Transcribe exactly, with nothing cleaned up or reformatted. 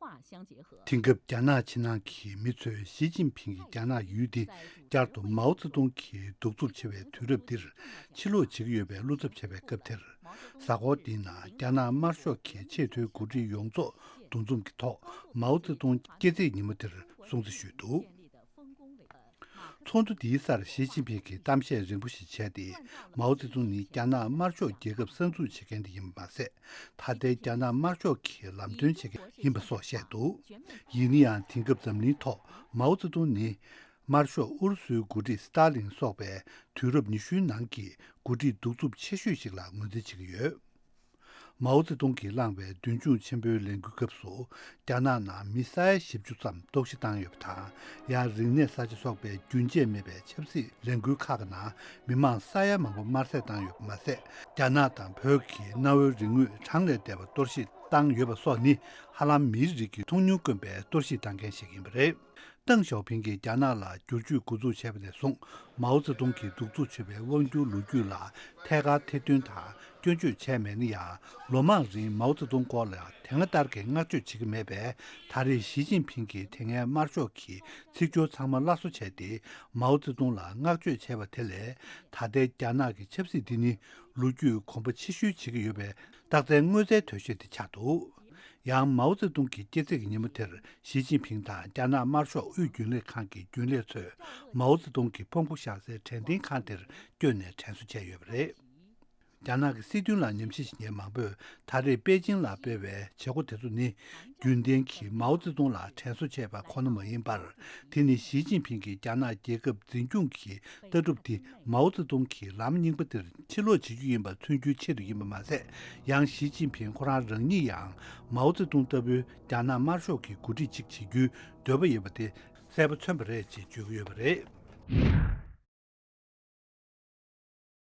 དེང་སྐབས་རྒྱ་ནག་ཕྱི་ནང་གི་མི་ཚོས་ཞི་ཅིན་ཕིང་གི་རྒྱ་ནག་ཡུལ་འདི་བསྐྱར་དུ་མའོ་ཙེ་ཏུང་གིས་གདུག་རྩུབ་ཆེ་བའི་དུས་རབས་འདིར་ཕྱིར་ལོག་བྱེད་ཀྱི་ཡོད་པའི་བློ་འཚབ་བྱས་པའི་སྐབས་དེར། གཟའ་འཁོར་འདིའི་ནང་རྒྱ་ནག་དམར་ཤོག་གི་ཆེས་མཐོའི་འགོ་ཁྲིད་ཡོངས་རྫོགས་འདུ་འཛོམས་ཀྱི་ཐོག་མའོ་ཙེ་ཏུང་སྐྱེས་ཚེས་ཉིན་མོ་དེར་སྲུང་བརྩི་ཞུས་འདུག། ཚོགས་འདུ་འདིའི་སར་ཞི་ཅིན་ཕིང་གིས་གཏམ་བཤད་རིང་པོ་ཞིག་བྱས་ཏེ། མའོ་ཙེ་ཏུང་ནི་རྒྱ་ནག་དམར་ཤོག་རྒྱལ་ཁབ་གསར་འཛུགས་བྱེད་མཁན་དེ་ཡིན་པ་མ་ཟད། ད་ལྟའི་རྒྱ་ནག་དམར་ཤོག་གི་ལམ་སྟོན་བྱེད་མཁན་ཡིན་པ་སོགས་བཤད་འདུག། ཡིན་ན་ཡང་དེང་སྐབས་འཛམ་གླིང་ཐོག་མའོ་ཙེ་ཏུང་ནི། དམར་ཤོག་ཨུ་རུ་སུའི་འགོ་ཁྲིད་སི་ཏཱ་ལིན་སོགས་པའི་དུས་རབས་ཉི་ཤུའི་ནང་གི་འགོ་ཁྲིད་གདུག་རྩུབ་ཆེ་ཤོས་ཤིག་ལ་ངོས་འཛིན་བྱེད་ཀྱི་ཡོད། མའོ་ཙེ་ཏུང་གིས་བསླངས་པའི་མདུན་ལྗོངས་ཆེན་པོའི་ལས་འགུལ་སྐབས་སུ། རྒྱ་ནག་ནང་མི་ས་ཡ་བཞི་བཅུ་ཙམ་ལྟོགས་ཤི་བཏང་ཡོད་པ་དང་། ཡང་རིག་གནས་གསར་བརྗེ་སོགས་པའི་རྒྱུན་ཆད་མེད་པའི་ཆབ་སྲིད་ལས་འགུལ་ཁག་གི་ནང་མི་མང་ས་ཡ་མང་པོ་དམར་གསོད་བཏང་ཡོད་པ་མ་ཟད། རྒྱ་ནག་དང་བོད་ཀྱི་གནའ་བོའི་རིག་དངོས་གྲངས་ལས་འདས་པ་གཏོར་བཤིག་བཏང་ཡོད་པ་སོགས་ནི། ཧ་ལམ་མིའི་རིགས་ཀྱི་མཐོང་མྱོང་དཀོན་པའི་གཏོར་བཤིག་བཏང་མཁན་ཞིག་ཡིན་པ་རེད། ཏེང་ཞའོ་ཕིང་གིས་རྒྱ་ནག་ལ་བསྒྱུར་བཅོས་འགོ་འཛུགས་བྱས་པ་ནས་བཟུང་། མའོ་ཙེ་ཏུང་གི་གདུག་རྩུབ་ཆེ་བའི་དབང་སྒྱུར་ལོ་རྒྱུས་ལ་ཐད་ཀར་ཐེར་འདོན་དང་སྐྱོན་བརྗོད་བྱས་མེད་ན་ཡང་། ལོ་མང་རིང་མའོ་ཙེ་ཏུང་སྐོར་ལ་དེ་སྔ་ལྟར་གྱི་བསྔགས་བརྗོད་བྱེད་ཀྱི་མེད་པས། ད་རེས་ཞི་ཅིན་ཕིང་གིས་དེ་སྔའི་དམར་ཤོག་གི་ཚིག་སྦྱོར་ཚང་མ་སླར་གསོ་བྱས་ཏེ། མའོ་ཙེ་ཏུང་ལ་བསྔགས་བརྗོད་བྱས་པ་དེ་ལས། ད་ལྟའི་རྒྱ་ནག་གི་ཆབ་སྲིད་འདི་ནི་ལོ་རྒྱུས་གོམ་པ་ཕྱིར་བཤོལ་བྱེད་ཀྱི་ཡོད་པའི་རྟགས་མཚན་མངོན་གསལ་དོད་ཤོས་དེ་ཆགས་འདུག། ཡང་མའོ་ཙེ་ཏུང་གི་སྐྱེས་ཚེས་ཀྱི་ཉིན་མོ་དེར་ཞི་ཅིན་ཕིང་དང་རྒྱ་ནག་དམར་ཤོག་དབུས་རྒྱུན་ལས་ཁང་གི་རྒྱུན་ལས་ཚོས་མའོ་ཙེ་ཏུང་གི་ཕུང་པོ་བཞག་སའི་དྲན་རྟེན་ཁང་དེར་བསྐྱོད་ནས་དྲན་གསོ་བྱས་ཡོད་པ་རེད། རྒྱ་ནག་གི་སྲིད་དོན་ལ་ཉམས་ཞིབ་བྱེད་མཁན་མང་པོས་ད་རེས་པེ་ཅིང་ལ་སྤེལ་བའི་བྱེད་སྒོ་དེ་ཚོ་ནི། རྒྱུན་ལྡན་གྱི་མའོ་ཙེ་ཏུང་ལ་དྲན་གསོ་བྱས་པ་ཁོ་ན་མ་ཡིན་པར། དེ་ནི་ཞི་ཅིན་ཕིང་གིས་རྒྱ་ནག་རྒྱལ་ཁབ་འཛིན་སྐྱོང་གི་ལྟ་གྲུབ་དེ་མའོ་ཙེ་ཏུང་གི་ལམ་རྙིང་པ་དེར་ཕྱིར་ལོག་བྱེད་རྒྱུ་ཡིན་པ་མཚོན་རྒྱུའི་ཆེད་དུ་ཡིན་པ་མ་ཟད། ཡང་ཞི་ཅིན་ཕིང་ཁོ་རང་རང་ཉིད་ཡང་མའོ་ཙེ་ཏུང་ལྟ་བུའི་རྒྱ་ནག་དམར་ཤོག་གི་འགོ་ཁྲིད་ཅིག་བྱེད་རྒྱུའི་འདོད་པ་ཡོད་པ་དེ་གསལ་པོ་མཚོན་པ་རེད་ཅེས་བརྗོད་ཀྱི་ཡོད་པ་རེད།